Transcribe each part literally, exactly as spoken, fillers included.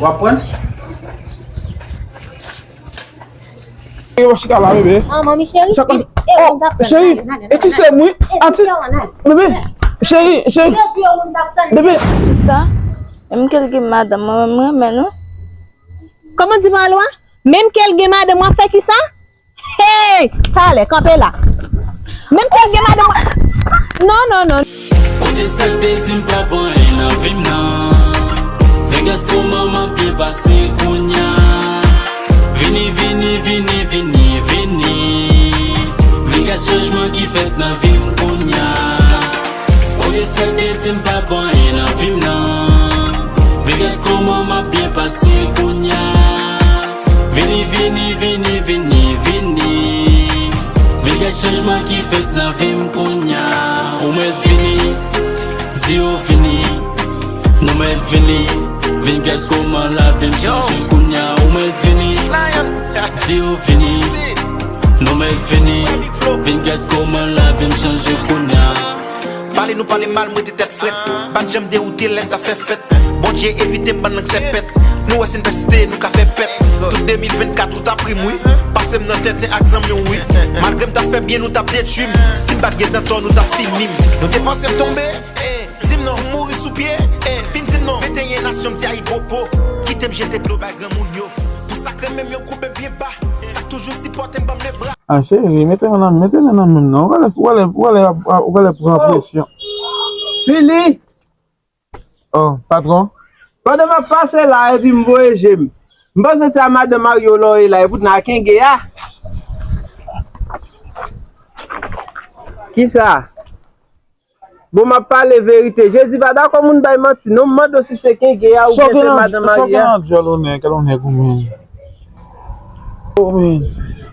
W ap pran? Yo, chita la, bebe. Ah, manmi cheri. Sa k pase? Oh, cheri, e ti sè m wi. Anti, bebe, cheri, cheri. Bebe. Sista, menm ke l gen madanm, mwen menm renmen nou. Kòman di pale a? Menm ke l gen madanm, w ap fè kisa? Hey! Talè, kanpe la. Menm ke l gen madanm, non, non, non. Kote sa k te di m pa bon anyen nan vi m nan? Men gad kòman m ap byen pase kounya. Vini, vini, vini, vini, vini. Vin gad chanjman ki fèt nan vi m kounya. Kote sa k te di m pa bon anyen nan vi m nan? Vin gad kòman m ap byen pase kounya. Vini, vini, vini, vini, vini. Vin gad chanjman ki fèt nan vi m kounya. Ou mèt vini, di yo vini. Nou mèt vini, vin gad kòman lavi m chanje kounya. Ou mèt vini, di yo vini. Nou mèt vini, vin gad kòman lavi m chanje kounya. Pale nou pale mal, mwen te tèt frèt. Pa t janm dewoute lè n t ap fè fèt. Bondye evite m bann lang sèpèt. Nou wè si n pèsiste, nou ka fè pèt. Tout de mil vennkat ou t ap ri m wi. Pase m nan tenten ak zanmi w wi. Malgre m t ap fè byen, nou t ap detwi m. Si m pa t gen dan tò, nou t ap fini m. Nou te panse m tonbe, eh, di m non, m mouri sou pye, eh, vin di m non. Venteyen nasyon m di ayibobo. Kite m jete dlo bay granmoun yo. Pou sa k renmen m yo, m koube m byen ba. Sa k toujou sipòte m, ban m lebra. Ah, cheri, mete men nan, mete men nan men m non. Ou genlè, ou genlè, ou genlè, ou genlè pran presyon. Fili! Oh, patwon. Pandan m ap pase la, epi m voye je m. M panse se a madanm Mario Lore la, epoutan a Kenge a. Kisa? Bon, m ap pale verite. Jezi pa dakò moun bay manti, non. M mande w si se Kenge a oubyen se madanm Mario a. Sa w gen nan dyòl ou nèg, kèl ou nèg ou menm? Oh, men,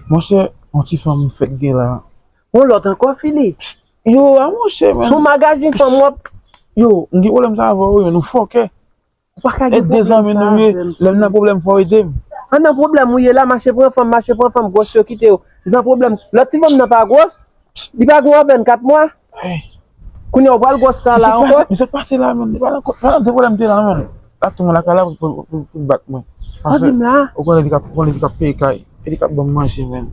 monchè, yon ti fanm fèk gen la. Yon lòt ankò, Fili. Yo, a monchè, men. Se yon magazin fanm w ap. Yo, m gen pwoblèm sa avè w, yo, nou fòkè. Ou pa ka gen pwoblèm sa avè m. Lè m nan pwoblèm, fò w ede m. An nan pwoblèm ou ye la, mache pran fanm, mache pran fanm, gwòs yo kite yo. Li nan pwoblèm. Lòt ti fanm nan pa gwòs? Li pa gen vennkat mwa? Kounye a ou pral gwòs sa la ankò? Misye pase la, men. Li pa nan, pa nan de pwoblèm te la, men. L ap tounen lakay la pou, pou, pou, pou bat mwen. Paske ou konnen li k ap, ou konnen li k ap peye kay. E li k ap ban m manje, men.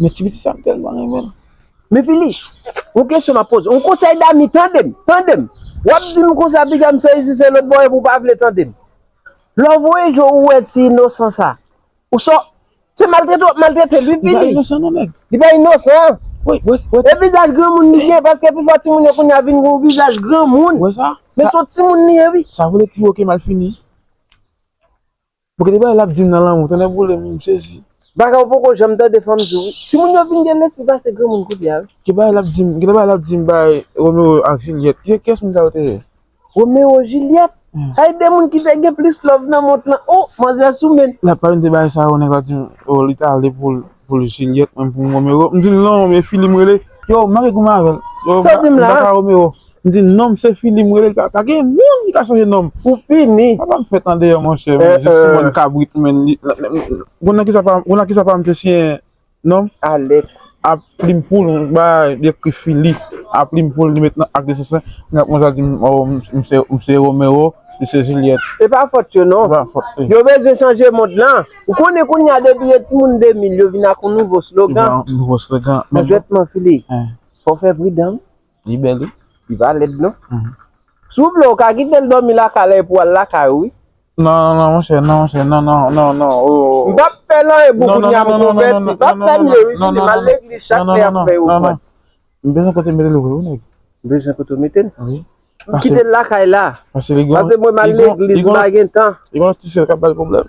Men ti pitit sa, m tèlman renmen l. Men Fili, yon kesyon m ap poze w. Yon konsèy dami, tande m, tande m. W ap di m konsa, piga m sezi se lòt bò e pou w pa vle tande m. Lè w voye je w, ou wè ti inosan sa. Ou sò, se maltrete w ap maltrete l, wi, Fili. Li pa inosan, non, nèg. Li pa inosan. Wi, wi, wi. E vizaj granmoun li gen, paske pifò timoun yo kounye a vin gen yon vizaj granmoun. Wi, sa. Men se yon timoun li ye, wi. Sa vle pi wo ke malfini. Bon, gen de bagay l ap di m nan lanmou, tonnè boule m, m sezi. Bagay ou poko janm tande fanm di w, wi. Timoun yo vin gen lespri pase granmoun kounye a, wi. Gen bagay l ap di m, gen de bagay l ap di m bay Romeo ak Juliette. Kiyès moun sa yo te ye? Romeo, Juliette? Ay, de moun ki te gen plis love nan mond lan. Oh, manzè sou men. L ap pale m de bagay sa yo, nèg la di m, oh, li ta vle pou l, pou l Juliette, mwen pou m Romeo. M di l non, men Fili m rele. Yo, m manke goumen avè l. Yo, sa w di m la? M pa ka Romeo. M di non, m se Fili m rele, pa, pa gen moun ki ka chanje non m. Ou fini. Papa m fèt andeyò, monchè, men, jis yon bann kabrit, men, li, la, la, ou konn nan kisa pa, ou konn nan kisa pa m te siyen non m? Alèk. A plim poul, m ba, li ekri Fili. A plim poul, li met nan ak de sesè. Nèg mwen sa di m, oh, m, m se, m se Romeo, li se Juliette. E pa fòt yo, non. E pa fòt li. Yo bezwen chanje mond lan. Ou konnen kounye a, depi yo timoun de mil, yo vin ak yon nouvo slogan. Yon nouvo slogan. Men jwètman, Fili. Fò w fè pridan. Li bèl, wi. Li pa lèd, non. Si w vle, w ka kite l dòmi lakay la epi w al lakay ou, wi. Non, non, non, monchè, non, monchè, non, non, non, non, oh. M p ap fè l anyen pou kounye a, m konvèti. M p ap fè m ye, wi, Fili, m al legliz chak lè y ap fè yo pran. M bezwen kote m mete l vre, wi, nèg. M bezwen kote w mete l? Wi. M kite l lakay la. Paske mwen m al legliz, m pa gen tan. Li gon ti sèl k ap ba l pwoblèm.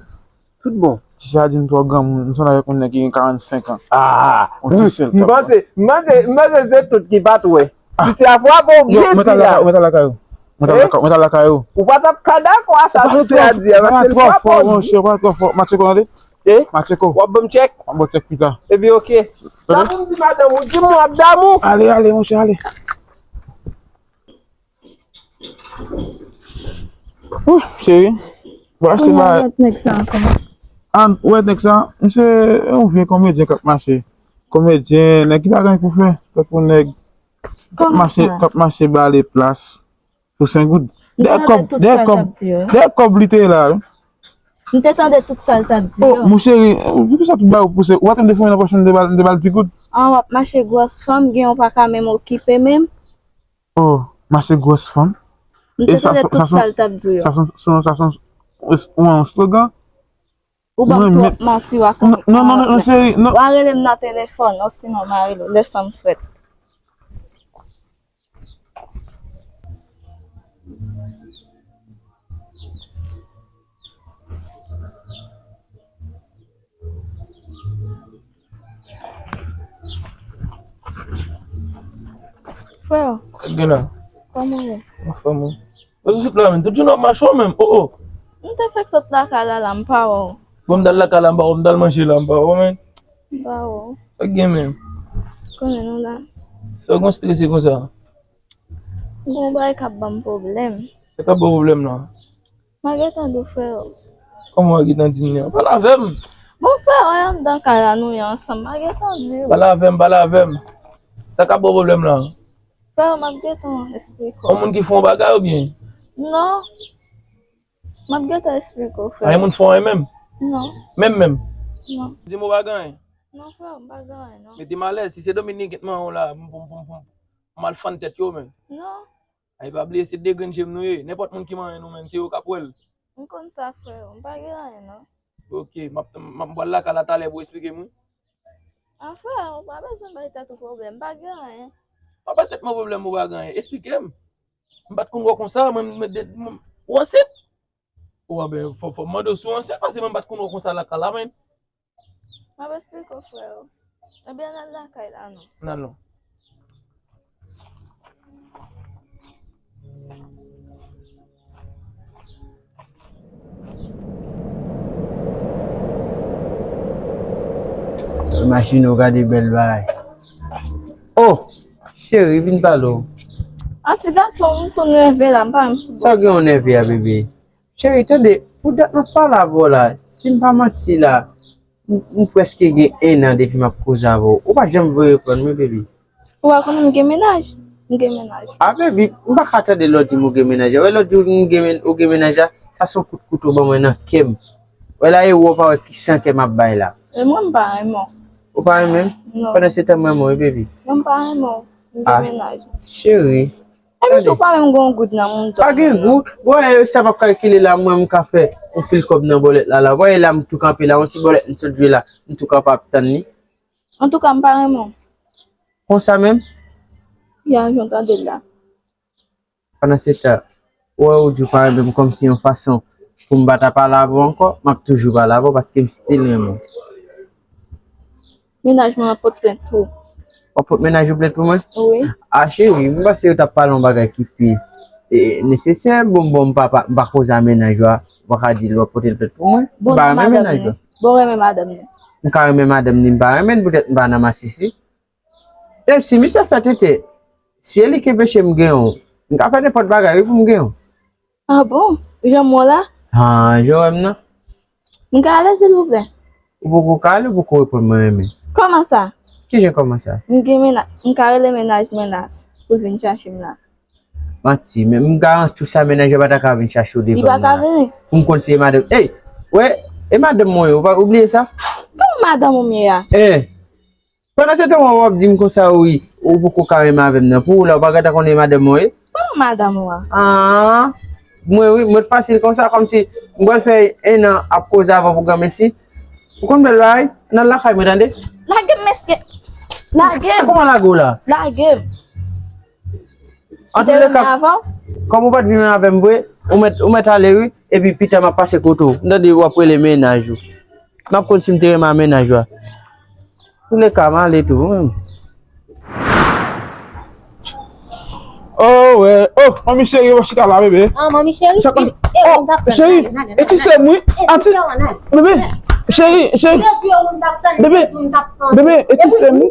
Tout bon. Ti sa di m twò granmoun, m sanble avèk yon nèg ki gen karannsenk an. Ah! Yon ti sèl. M panse, m panse, m panse se tout ki pa t wè. Ti sa frape w byen di la. Mwen t al lakay ou. Mwen t al lakay ou. Ou pa t ap ka dakò a sa ti sa di a, paske l frape w. Monchè, ou pa twò fò. Matcheko, tande? Eh? Matcheko. W ap ban m tchèk? M ap ba w tchèk pita. Epi, oke. Sa pou m di madanm ou, di m w ap damou. Ale, ale, monchè, ale. Ouh, cheri. Bon, achte ba. Ou wè nèg sa ankò? An, ou wè nèg sa? Misye, yon vye komedyen k ap mache. Komedyen, nèg ki pa gen anyen pou fè. Tankou nèg k ap mache, k ap mache bale plas pou senk goud. Dèyè kòb, dèyè kòb, dèyè kòb li te ye la, wi. M te tande tout sa l t ap di yo. Oh, mon cheri, poukisa tout bagay ou pouse? Ou pa tande fanmi nan pòch mwen, m te ba l, m te ba l di goud. An, w ap mache gwòs fanm, gen yon pa ka menm okipe menm. Oh, mache gwòs fanm. M te tande tout sa l t ap di yo. Sa se yon slogan? Ou ban m twòp manti, w a... Non, non, non, non, cheri, non. W a rele m nan telefòn, osinon m a rele w, lè sa m frèt. Frè, sa k gen la? Kòman w ye? Anfòm, wi. Ou sot la menm, tout jounen w ap mache w menm. Oh, oh. M te fèk sot lakay la, la, m pa wè w. Bon, m t al lakay la, m pa wè w, m t al manje la, m pa wè w menm. M pa wè w. Sa k gen menm? Konnen nou la. Sa w gon strese konsa? Gon bagay k ap ban m pwoblèm. Sa k ap ba w pwoblèm la? M a gentan di w, frè. Kòman w a gentan di m li an? Pale avè m. Bon, frè, wè anndan kay la nou ye ansanm. M a gentan di w. Pale avè m, pale avè m. Sa k ap ba w pwoblèm la? Frè, m ap gentan esplike w. Yon moun ki fè yon bagay oubyen? Non. M ap gentan esplike w, frè. A, yon moun fè w anyen menm? Non. Menm, menm? Non. Di m ou pa gen anyen? Non, frè, m pa gen anyen, non. Mete m alèz, si se Dominiken k manyen w la, m, m, m, m, m al fann tèt yo menm. Non. Ay, pa bliye, se de grenn je m nou ye. Nenpòt moun ki manyen nou menm, se yo k ap wè l. M konn sa, frè, m pa gen anyen, non. Ok, m ap, m ap, m pral lakay la talè pou w esplike m, wi. A, frè, ou pa bezwen bay tèt ou pwoblèm, m pa gen anyen. Pa bay tèt mwen pwoblèm, ou pa gen anyen. Esplike m. M pa t konn wè w konsa, mwen, mwen, mwen, ou ansent? Ou a ben, fò, fò m mande w si w ansent, paske mwen m pa t konn wè w konsa lakay la, menm. M ap esplike w, frè. Ebyen, n al lakay la, non. N al non. Imajine w gade bèl bagay. Oh, cheri, vin pale w. A, ti gason, m tou nève la, m pa menm foutbòl. Sa w gen w nève a, bebe? Cheri, tande, pou dat m ap pale avè w la, si m pa manti la, m, m prèske gen en an depi m ap koze avè w. Ou pa janm vle reponn mwen, baby. Ou pa konnen m gen mennaj? M gen mennaj. A, baby, m pa ka tande lè w di m ou gen mennaj. Wè, lè w di m gen men-, ou gen mennaj la, sa se yon kout kouto ban mwen nan kè m. Wè la, e ou pa wè ki san kè m ap bay la. E mwen, m pa renmen w. Ou pa renmen m? Non. Pandan se tan, m renmen w, wi, baby. Non, m pa renmen w. M gen mennaj. Cheri. Epi tou pa menm gen yon goud nan men w. Pa gen goud. Bon, e sa m ap kalkile la, mwen m ka fè yon pil kòb nan bòlèt la la. Voye la, m tou kanpe la, yon ti bòlèt m sot jwe la, m tou kanpe ap tann li. Antouka, m pa renmen w. Konsa menm? Ya, jan w tande l la. Pandan se tan, ou wè ou di w pa renmen m kòmsi yon fason pou m pa ta pale avè w ankò, m ap toujou pale avè w paske m still renmen w. Mennaj mwen ap pote plent pou ou. W ap pot mennaj ou plent pou mwen? Wi. A, cheri, m panse yo t ap pale yon bagay ki pi, e, nesesè. Bon, bon, m pa, pa, m pa koze a mennaj ou a. Ou pa ka di l w ap pote l plent pou mwen. M pa renmen mennaj ou a. Bon, renmen madanm li. M ka renmen madanm li, m pa renmen l, poutèt m pa nan masisi. E si misye fè tenten, si e li ki peche m gen w, m ka fè nenpòt bagay wi pou m gen w. A bon? Jan m wè w la? A, jan w wè m nan. M ka ale, silvouplè? Ou poko ka ale, ou poko reponn mwen renmen. Kòman sa? Kijan kòman sa? M gen mennaj, m ka rele mennaj mwen la pou l vin chache m la. Manti, men m garanti w sa, mennaj ou pa ta ka vin chache w devan mwen la. Li pa ka vini? Pou m konn si e madanm. Ey, wè, e madanm mwen ye, ou pa, ou bliye sa? Kòman madanm ou m ye a? Eh, pandan se tan w ap di m konsa, wi, ou poko ka renmen avè m nan. Pou ou la, ou pa gentan konnen madanm mwen ye? Kòman madanm ou a? Ah, mwen wi, mwen t fasil konsa, kòmsi m pral fè en an ap koze avè w pou granmesi. Ou konn bèl bagay? N al lakay mwen, tande? Lage m, mesye. Lage m. Kòman lage w la? Lage m. Antouleka, kòm ou pa t vin avè m vre, ou mèt, ou mèt ale wi, epi pita m ap pase kote w. M tande w ap rele mennaj ou. M ap konn si m te renmen a mennaj ou a. Touleka, m ale tou, wi. Oh, wè. Oh, manmi cheri, w chita la, bebe. Ah, manmi cheri. Sa konsa. Oh, cheri, e ti sè m wi. Bebe, cheri, cheri. Bebe, bebe, e ti sè m wi.